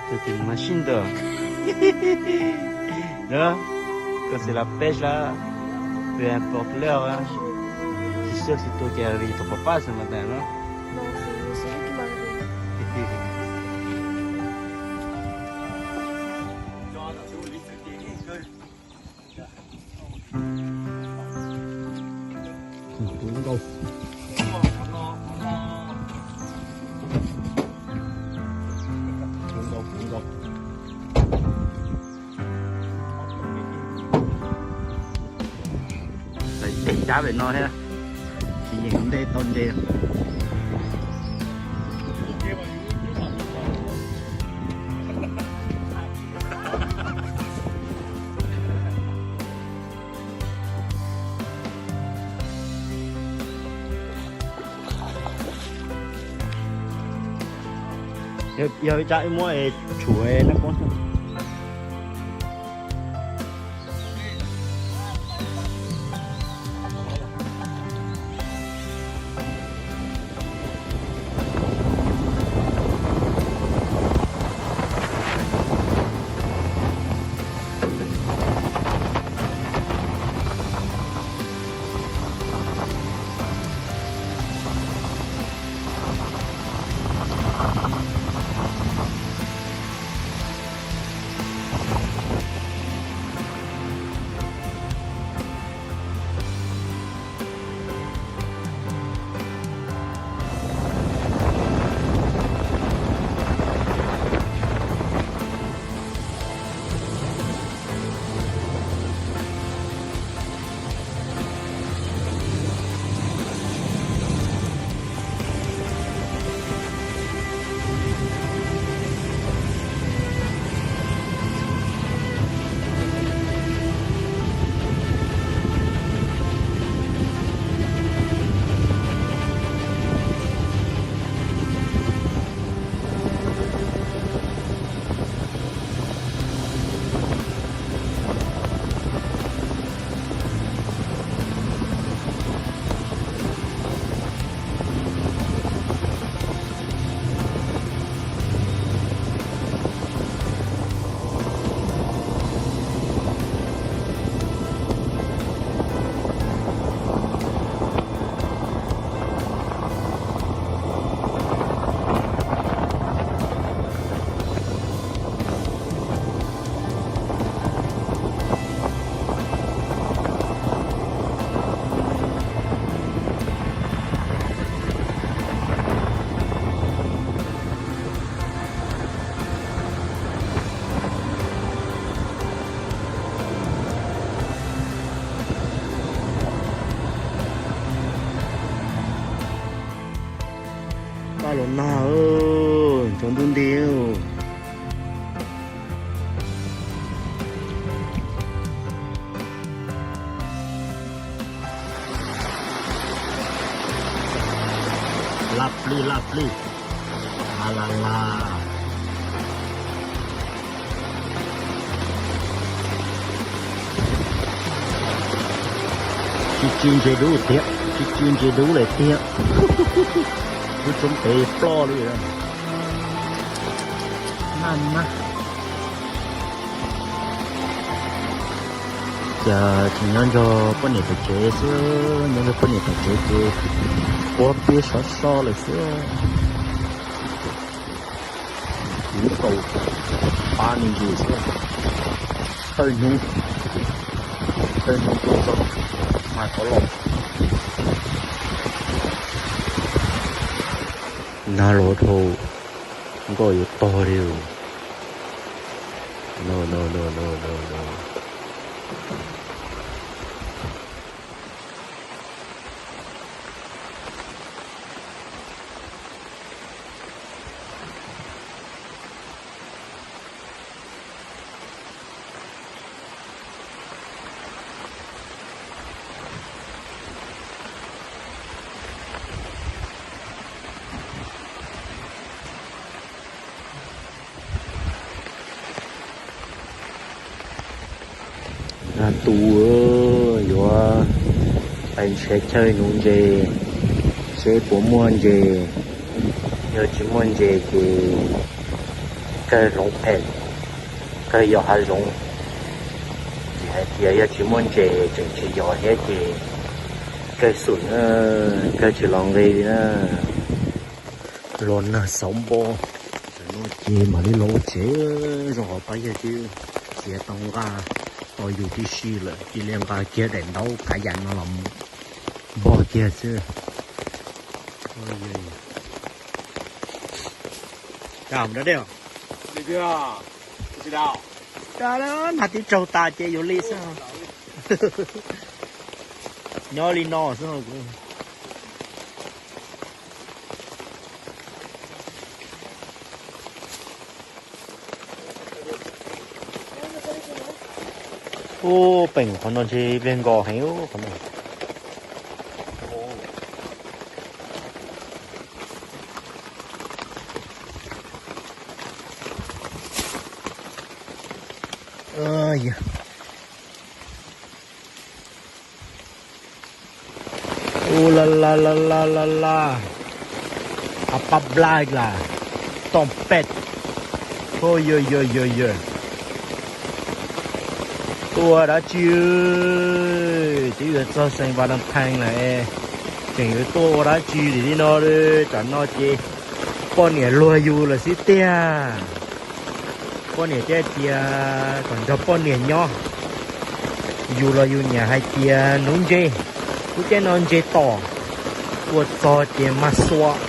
Tus twg mas sib ntuas? Koj xws las peb sab, peu pom lawm, tsis xub tsis tus ces tus pom pab xwb mas tas no. Tseem cab pem no thiab, tsis nyeem ntej tau ntses. Yog ib tsab wb muab es tshuav nab koob xwb. Paj los nag, tsaus ntuj nti. Laj plig laj plig, la la la. Tsis tsw ntses dub tiag, tsis tsw ntses dub lawm tiag. Lub roob pem ploj li. Naj na. Cas tseem nyob nrog poj niam tom tsev xwb, nyob nrog poj niam tom tsev ces puab piab sov so lawm xwb. Kuv tau pab me ntsis xwb. Thawj hnub, thawj hnub tuaj txog mas qhov los. Nag los dhau, nkoj yuav tog li. No no no no no no. Nag tu, yuav pais nrhiav chaw nuv ntses, seb puas muaj ntses. Yog tsis muaj ntses ces kawg hloov phem, kawg yos hav zoov. Tsis hais tias yog tsis muaj ntses tseem tsis yos thiab ces kawg xum na, kawg tsis los nqi li na. Los nag xauv npo, tam no ces mam li los ua tsev. Zoo qhov pab yawg twb txiav tau nqaj tos yus tib si lawm, cia li nqa kiag daim ntaub kav yam no los npog kiag xwb. Nag tib raug tas ces yuav li xwb. Nyob li no xwb. Ub, peem qhov no ntshe pliag nkos heev qhov no. Ub la la la la la la. A pab nplaj la. Toom pej. Ho yawg yawg yawg yawg. Tuaj ua dab tsi? Twb yuav txog xeev Valentine lawm, tseem yuav tuaj ua dab tsi tim li no? Tam no ces poj niam luag yus lawm xwb tiag. Poj niam thiaj tias kom nrog poj niam nyob. Yus los yus niam hais tias nuv ntses, lub caij no ntses tom, ua txog ces mas xuas.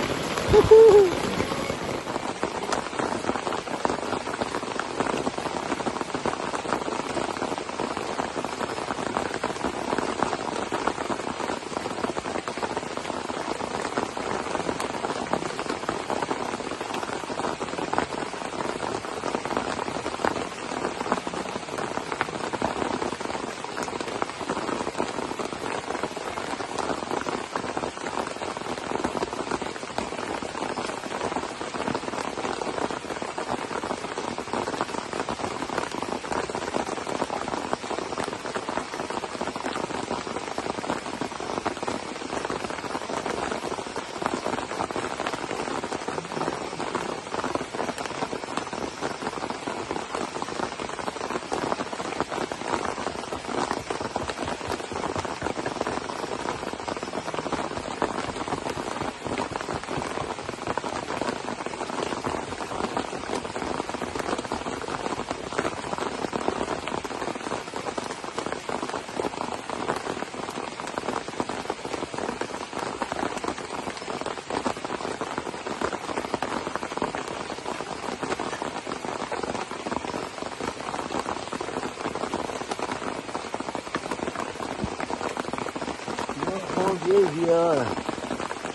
Nyob thoob zeb zias,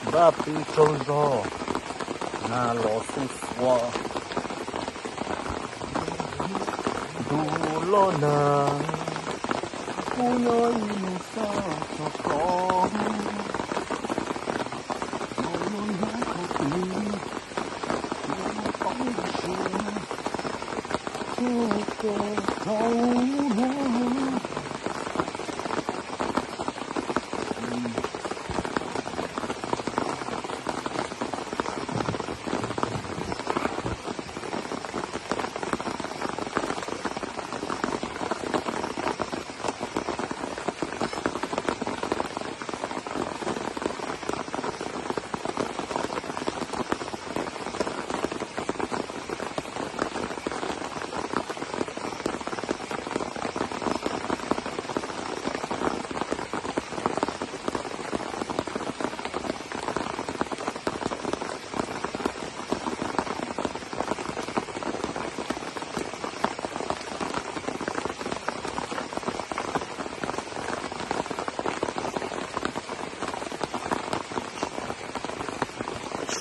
npaj pw tsaug zog, nag los xuj xuav. Ntu loj nag, kuv nyob ib nus xaj txog koj, no lub hnab thaum twg yuav tau ib siab tuaj koj thaum no.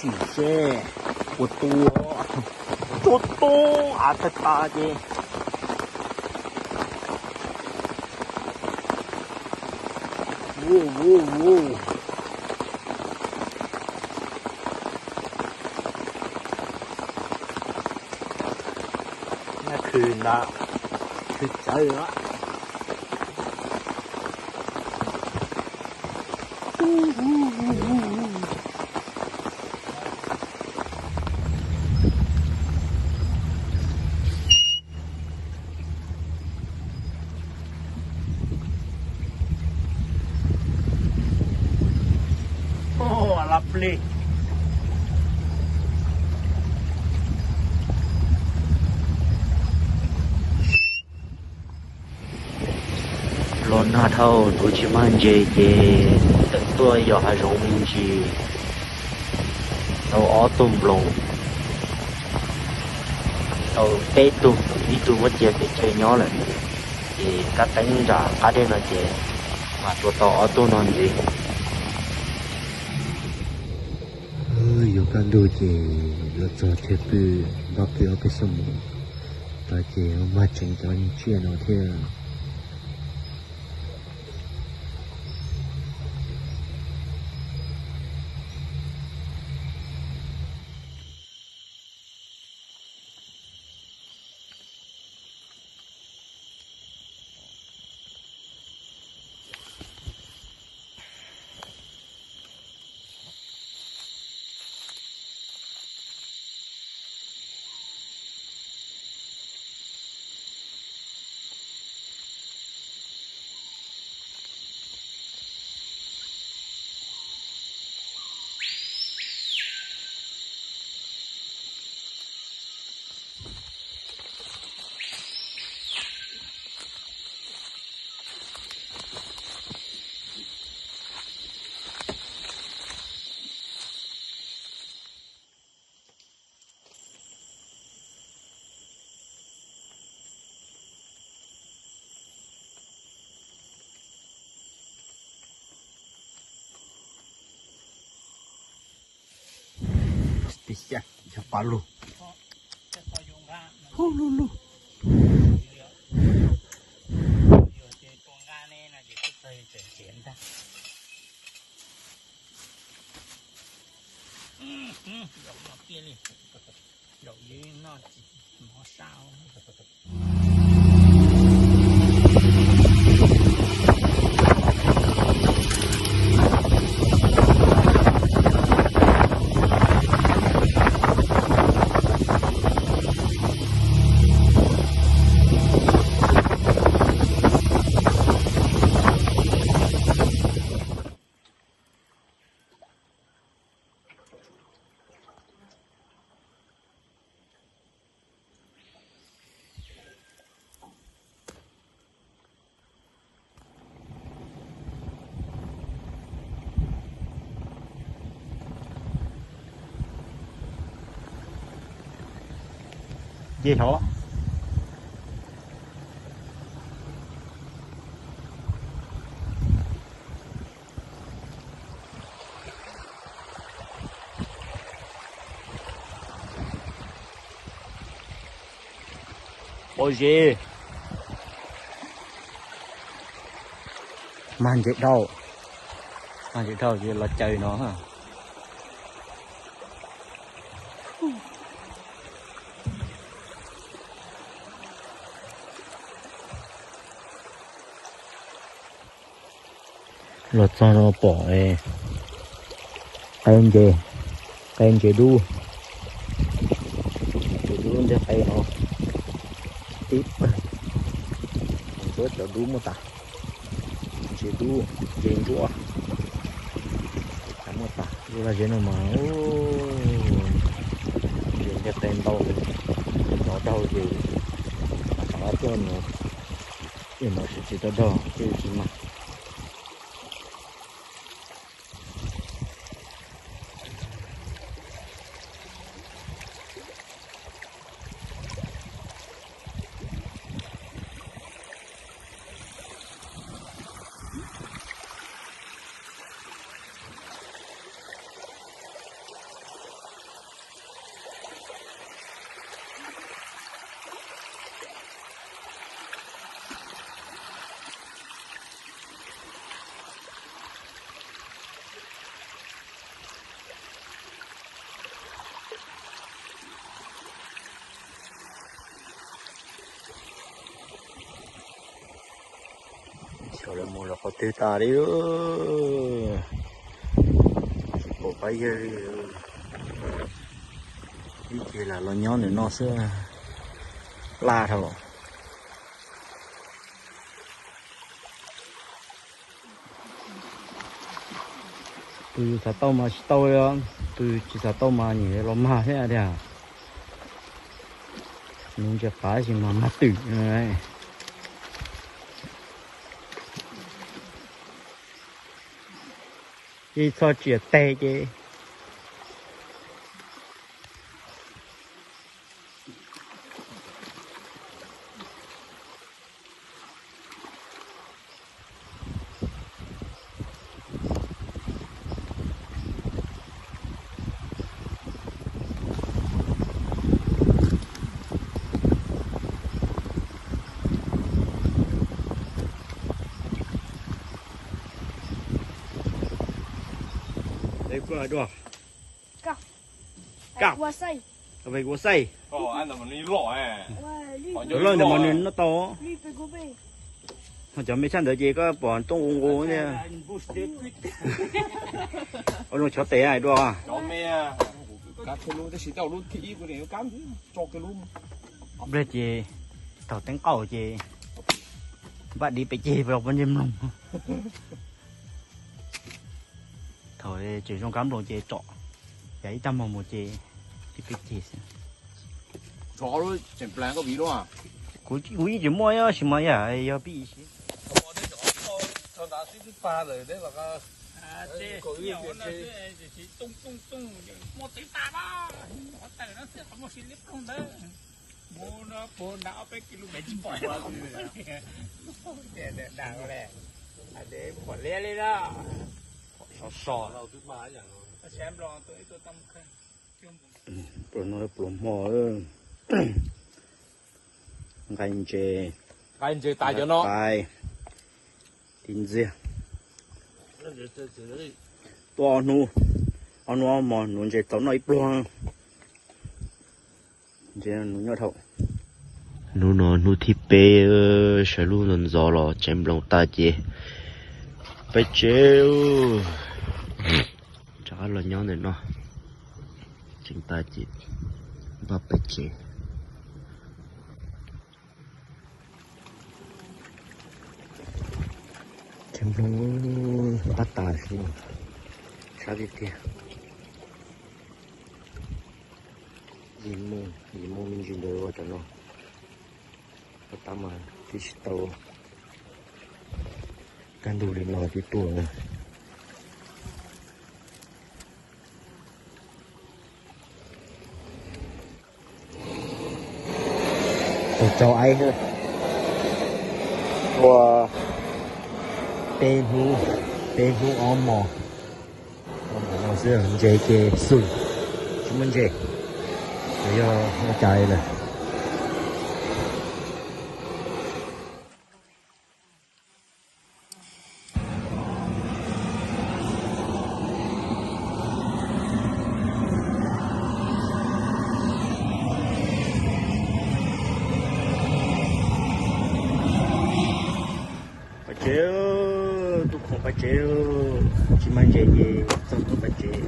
Sim seb puas tu, tsuag tub av tag tas ces. Ub, ub, ub. Nab khw ntag, khw cawv. Los nag dhau, ntuv tsis mag ntses ces tawm tuaj yos hav zoov me ntsis. Tau ob tug nploos, tau peb tug, ib tug muab cia pem chaw nyob lawm. Ces kab teeb nram qab dej no ces mam tua tau ob tug no ntxiv. Yuav kaj ntug ces los txog thiaj pw, npaj pw ob peb xuab moos tod ces mag tseev cov tsiaj no thiab. Tib xya, yog pab lug. Hu lug lug. Nce hov. Pob zeb. Mag ntses dhau, mag ntses dhau ces los caws no. Los txog no pom qe ntses, qe ntses dub, ntses dub nteg qe no tib pawg. Ntsuab cov dub muaj tas, ntses dub, ntses ntsuab, muaj tas. Lub laj zeb no mas ntses nteg qe ntau, nov dhau ces rov qab tuaj no, es no sib tsis tau dhau ces tsis mag. Xyov lawv mus lawm qhov twg tas li, tsis pom pab yawg li. Ib ce lam los nyob ntawm no xwb, laj dhau. Tus yus xav tau mas tsis tau li, tus tsis xav tau mas nyiam los mag thiab tiag. Nuv ntses qav sis mas mag twm. Ib txhob tsiam teg ces Dua, peb ua xaij. Loj ntawd mas nws noj tau. Ho cov me tshaj ntawd ces koj pom tooj nqus nqus thiab. Ua lub chov tes dua. Npleg ces thaum teeb qaum ces npaj div pem ceg los pov ntsej mloog. Thaum tseem zoo kab nploos ces tsom, yav ib tag hmo mus ces tib peb ceg xwb. Kuv yeej tseem muaj ib sim mas yam yog pib ib sim. Sov so. Pluas no pluas hmo. Nqaij ntses, nqaij ntses tas cov no, tais, tis ntxiag. Tuaj ob hnub, ob hnub ob hmo, nuv ntses txaus noj ib pluag. Ntses nuv nyob dhau. Hnub no hnub thib peb, sawv lub ntxov ntxov los tsev nploos tas ces peb tsev. Rov qab los nyob ntawm no, tseev tas ces npaj peb tsev. Tsev nploos tab tas xwb, sab tiag tiag. Yim moo, yim moo me ntsis ntawd ua cov no, tab mas twb tsis tau. Kaj ntug li no twb tuaj na. Tus tsau aib ua peb hnub, peb hnub ob hmo. Ntses ces xwm, tsis muaj ntses, yog ua cas lawm. Pais tsev, tuaj khoom pais tsev, tsis muaj ntses ces txog hnub pais tsev.